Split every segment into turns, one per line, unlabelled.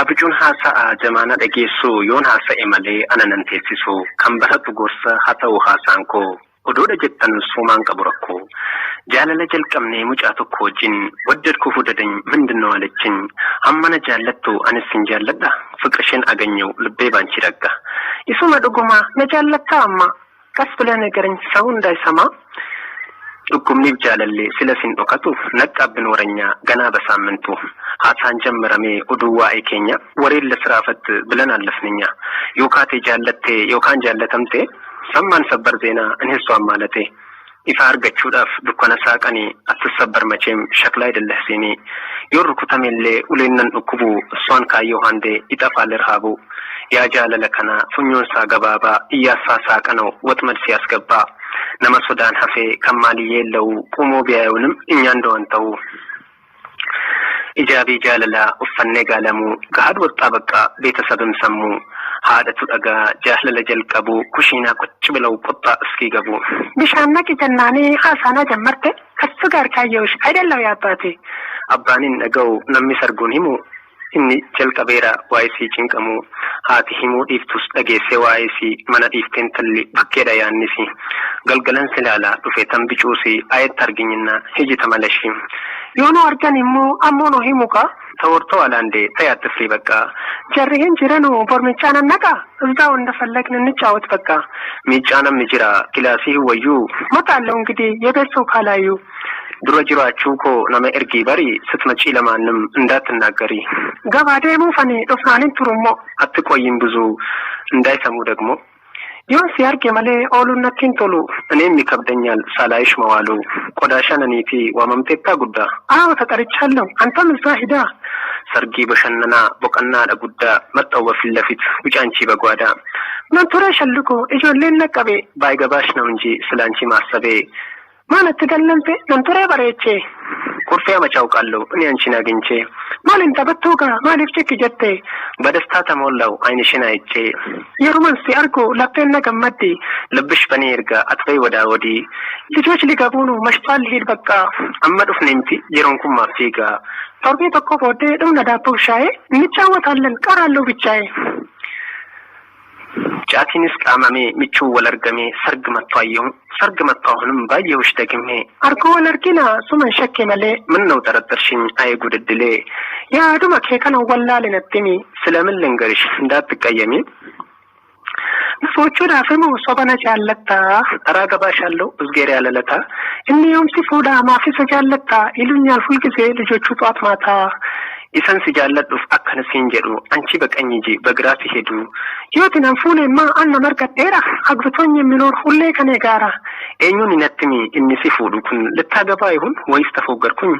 Abjuun haasa'a jamaana dhageessu yoon haasa'e malee ana nan teessisu kan baratu gorsa haa ta'u haasaan koo odoodha jettan suumaan qabu rakkoo. Jaalala jalqabnee mucaa tokko wajjin ወደድኩህ ውደደኝ ምንድን ነው አለችኝ። Hammana jaallattu anis sin jaalladha ፍቅርሽን አገኘው ልቤ ባንቺ ረጋ። Isuma dhugumaa na jaallattaa amma ቀስ ብለህ ንገረኝ ሰው እንዳይሰማ። Dhukkubniif jaalallee sila sin dhokatu ነቃብን ወረኛ ገና በሳምንቱ haasaan ጀመረሜ oduu waa'ee keenya ወሬን ለስራ ፈት ብለን አለፍንኛ yookaate jaallatte yookaan jaallatamte ሰማን ሰበር ዜና እኔ እሷን ማለቴ ifa argachuudhaaf dukkana saaqanii አትሰበር መቼም ሸክላ አይደለህ ሲኒ yoon rukutamellee uleen nan dhukkubu እሷን ካየሁ አንዴ ይጠፋል ረሃቡ። ያ jaalala kana funyoon isaa gabaabaa እያሳሳቀ ነው ወጥመድ ሲያስገባ nama sodaan hafee kan maalii yeella'u ቁሞ ቢያዩንም እኛ እንደዋንተው ijaabii jaalalaa uffannee gaalamuu ገሀድ ወጣ በቃ ቤተሰብም ሰሙ haadhatu dhagaa jaalala jalqabu kushiinaa ቁጭ ብለው ቁጣ እስኪገቡ
Bishaan naqi jennaanii haasaanaa jammarte ከሱ ጋር ካየሁሽ አይደለም ያባቴ።
Abbaan hin dhaga'u namni sarguun himu inni jalqabeera waa'ee sii cinqamu haati himuu dhiiftus dhageessee waa'ee sii mana dhiifteen talli bakkeedha yaannisi galgalan silaalaa dhufe tan bicuusi ayetti arginyinna hiji tamalashi
Yoonoo argan immoo ammoo nu himuka.
ተወርተዋል አንዴ ተይ አትፍሪ በቃ።
Jarri hin jiranu bormichaan annaqa እዛው እንደፈለግን እንጫወት በቃ።
Miicaanam jira kilaasii wayyuu.
እመጣለሁ እንግዲህ የቤት ሰው ካላዩ።
Dura jiraachuu koo nama ergii bari ስትመጪ ለማንም እንዳትናገሪ።
Gabaa deemuufani dhufnaanin turummoo.
አትቆይም ብዙ እንዳይሰሙ ደግሞ።
Yoon si arge malee ooluun natti hin tolu.
እኔም ይከብደኛል ሳላይሽ መዋሉ ቆዳሻ ነኒቲ waamamteettaa guddaa.
አዎ ተጠርቻለሁ። አንተም እዛ ሂዳ።
Sargii bashannanaa boqannaadha guddaa መጣው በፊት ለፊት ውጭ አንቺ በጓዳ።
Nan ture shalluko ijoolleen naqqabe.
ባይገባሽ ነው እንጂ ስለ አንቺ ማሰቤ።
Maalatti dallante nan ture bareechee.
ኩርፊያ መች አውቃለሁ እኔ አንቺን አግኝቼ።
Maalin taphattuu gaa maaliif cikki jette?
በደስታ ተሞላው ዓይንሽን አይቼ።
Yeruman si argu lapheen na gammaddi.
ልብሽ በኔ ይርጋ አትበይ ወዳ ወዲህ።
ልጆች ሊገቡ ነው መሽቷል ልሂድ በቃ።
Amma dhufne miti yeroon kun maaf fiiga?
Torbee tokko booddee dhumna daabboo shaayee እንጫወታለን ቀራለሁ ብቻዬ።
ጫቲንስ ቃመሜ ምቹ ወለርገሜ ሰርግ መጥቶ አየሁ ሰርግ መጥቶ አሁንም ባየሁሽ ደግሜ።
Arguu wal argina suman shakke malee.
ምን ነው ጠረጠርሽኝ? አይ ጉድ እድሌ።
Yaaduma kee kana wallaale natti himi.
ስለምን ልንገርሽ እንዳትቀየሚ?
Fuuchuudhaaf himu soba na jaallattaa?
ኧረ አገባሻለሁ እዝጌር ያለለታ።
Inni yoomsi fuudhaa maaf isa jaallattaa ይሉኛል ሁልጊዜ ልጆቹ ጧት ማታ።
Isan si jaalladhuuf akkana siin jedhu አንቺ በቀኝ እንጂ በግራ ሲሄዱ።
Yooti nan fuuneemmaa anna margadheera አግብቶኝ የሚኖር ሁሌ ከኔ ጋራ።
Eenyuun hinatti inni si fuudhu kun ልታገባ ይሁን ወይስ ተፎገርኩኝ?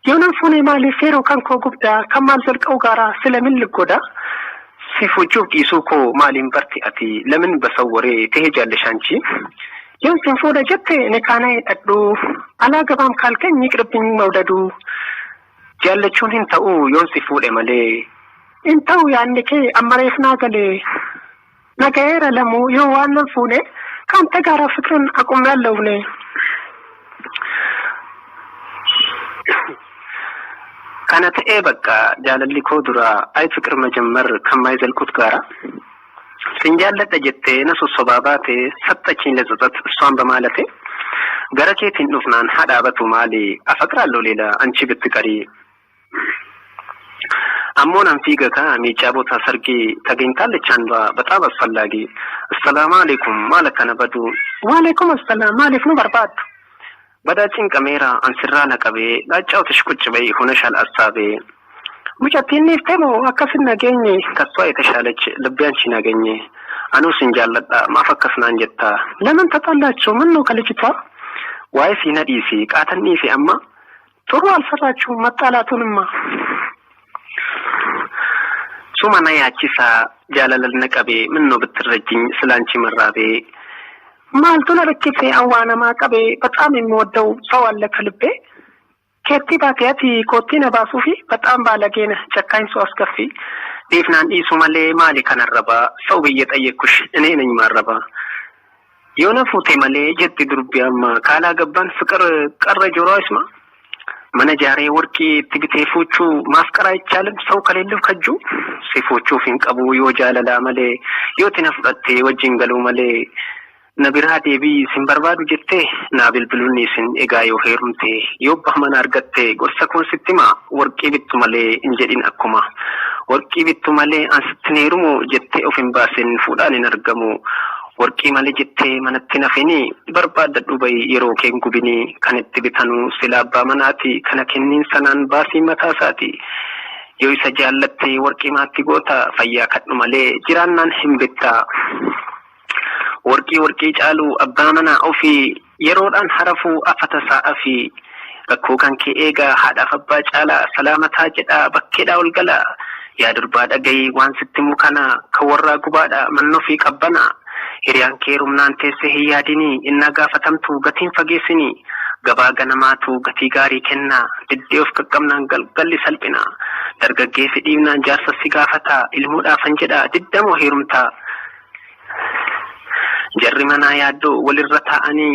Yoonan fuune maaliif yeroo kan koo gubdaa kan maal jalqa'u gaara ስለምን ልጎዳ?
Si fuuchuuf dhiisuu koo maaliin barti ati ለምን በሰው ወሬ ትሄጃለሽ አንቺ?
Yoon sin fuudha jette ni kaana hidhadhu አላገባም ካልከኝ ይቅርብኝ መውደዱ።
Jaallachuun hin ta'uu yoon si fuudhe malee.
Hin ta'u yaadni kee amma reef naa galee. Naga'eera lamuu yoo waan nan fuune ከአንተ ጋራ ፍቅርን አቁሜያለሁ እኔ።
Kana ta'ee bakka jaalalli koo dura ay ፍቅር መጀመር ከማይዘልቁት ጋራ sin jaalladha jettee na sossobaa baate ሰጠችኝ ለጸጸት እሷን በማለቴ gara keetiin dhufnaan hadhaabatu maali አፈቅራለሁ ሌላ አንቺ ብትቀሪ። Ammoo nan fiiga kaa miicaa ቦታ ሰርጌ ተገኝታለች አንዷ በጣም አስፈላጊ። አሰላሙ አለይኩም maal akkana badu?
Waalaikum assalam maaliif nu barbaaddu?
Badaa cinqameera ansirraa na qabee ላጫውትሽ ቁጭ በይ ሆነሻል አሳቤ።
Mucattiin dhiifte moo akkas hin nageenye?
ከሷ የተሻለች ልቤ አንቺን አገኘ። Anuu sin jaalladha maaf akkas naan jetta?
ለምን ተጣላችሁ? ምን ነው ከልጅቷ?
Waa'ee sii na dhiisi qaatan dhiisi amma.
ጥሩ አልሰራችሁም መጣላቱንማ።
Suma na yaachisaa jaalala na qabee ምነው ብትረጅኝ ስለ አንቺ መራቤ።
Maaltu na rakkise awwaanamaa qabee በጣም የምወደው ሰው አለ ከልቤ። Keetti baatee ati kootti na baasuufi በጣም ባለጌ ነህ ጨካኝ ሰው አስከፊ።
Dhiifnaan dhiisu malee maali kanarraba ሰው ብዬ ጠየቅኩሽ እኔ ነኝ ማረባ። የሆነ fuute malee jetti durbi amma ካላገባን ፍቅር ቀረ ጆሮ አይስማ። Mana jaaree warqii itti bitee fuuchuu maaf qaraa ichaalim ሰው ከሌለው ከጁ si fuuchuuf hin qabu yoo jaalalaa malee yoo tina fudhattee wajjin galuu malee na biraa deebii sin barbaadu jettee naa bilbiluun isin egaa yoo heerumte yoo abbaa mana argatte gorsa koon sitti himaa warqii bittu malee hin jedhin akkuma warqii bittu malee an sitti heerumu jettee of hin baasin fuudhaan hin argamu. Warqii malee jettee manatti nafini barbaadadhu bahi yeroo keen gubinii kan itti bitanuu sila abbaa manaati kana kenniin sanaan baasii mataa isaati. Yoo isa jaallatte warqii maatti goota fayyaa kadhu malee jiraannaan hin bittaa. Warqii warqii caalu abbaa manaa ofii yeroodhaan harafuu afata sa'a fi rakkoo kan kee eegaa haadhaaf abbaa caalaa salaamataa jedhaa bakkeedhaa ol galaa. Yaa durbaa dhagahi waan sitti himu kana kan warraa gubaadha manni ofii qabbana. Hiriyaan kee heerumnaan teessee hin yaadinii innaa gaafatamtu gatiin fageessinii gabaa ganamaatu gatii gaarii kenna diddee of qaqqabnaan galgalli salphina dargaggeessi dhiibnaan jaarsa si gaafata ilmuudhaafan jedha diddamoo heerumtaa. Jarri manaa yaaddoo walirra taa'anii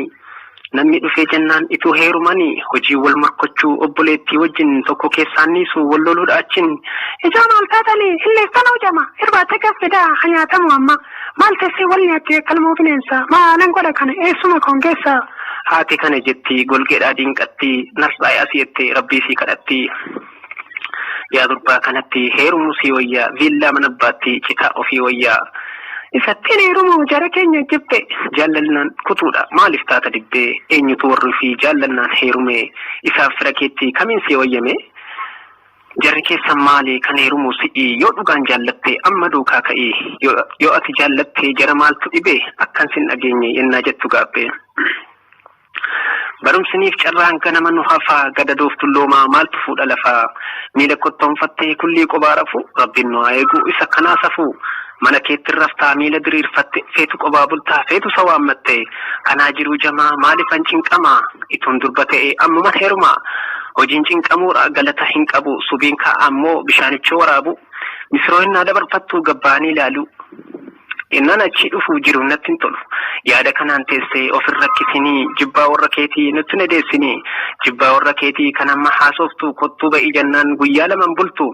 namni dhufee jennaan ituu heerumanii hojii wal morkochuu obboleettii wajjin tokko keessaanniisu wal loluudha achiin.
Ijoo maal taatanii illeessan hojama irbaate gaffidaa ha nyaatamu amma maal teessee wal nyaattee kalmoo bineensa maalan godha kana eessuma koon geessa.
Haati kana jetti golgeedhaa diinqatti narsaa asii jettee rabbii sii kadhatti. Yaa durbaa kanatti heerumuu sii wayyaa viillaa mana abbaatti citaa ofii wayyaa.
Isattiin heerumuu jara keenya jibbe.
Jaallannaan kutuudha maaliif taata dibbee eenyutu warri fi jaallannaan heerume isaaf fira keetti kamiin sii wayyame. Jarri keessan maali kan heerumuu si'i yoo dhugaan jaallatte amma duukaa ka'i yoo ati jaallatte jara maaltu dhibe akkan sin dhageenye yennaa jettu gaabbe. Barumsiniif carraan ganama nu hafaa gadadoof tulloomaa maaltu fuudha lafaa miila kottoonfattee kullii qobaa rafu rabbiin nu haa eegu isa kanaa safuu mana keetti raftaa miila diriirfatte feetu qobaa bultaa feetu isa waammatte kanaa jiruu jamaa maaliifan cinqamaa ituun durba ta'e ammuma heerumaa hojiin cinqamuudha galata hin qabu subiin kaa'a ammoo bishaanicha waraabu misiroo innaa dabarfattu gabbaanii ilaalu. Innaan achii dhufu jiru natti hin tolu. Yaada kanaan teessee of hin rakkisinii jibbaa warra keetii nutti hin edeessinii jibbaa warra keetii kan amma haasoftu kottuu ba'i jennaan guyyaa laman bultu.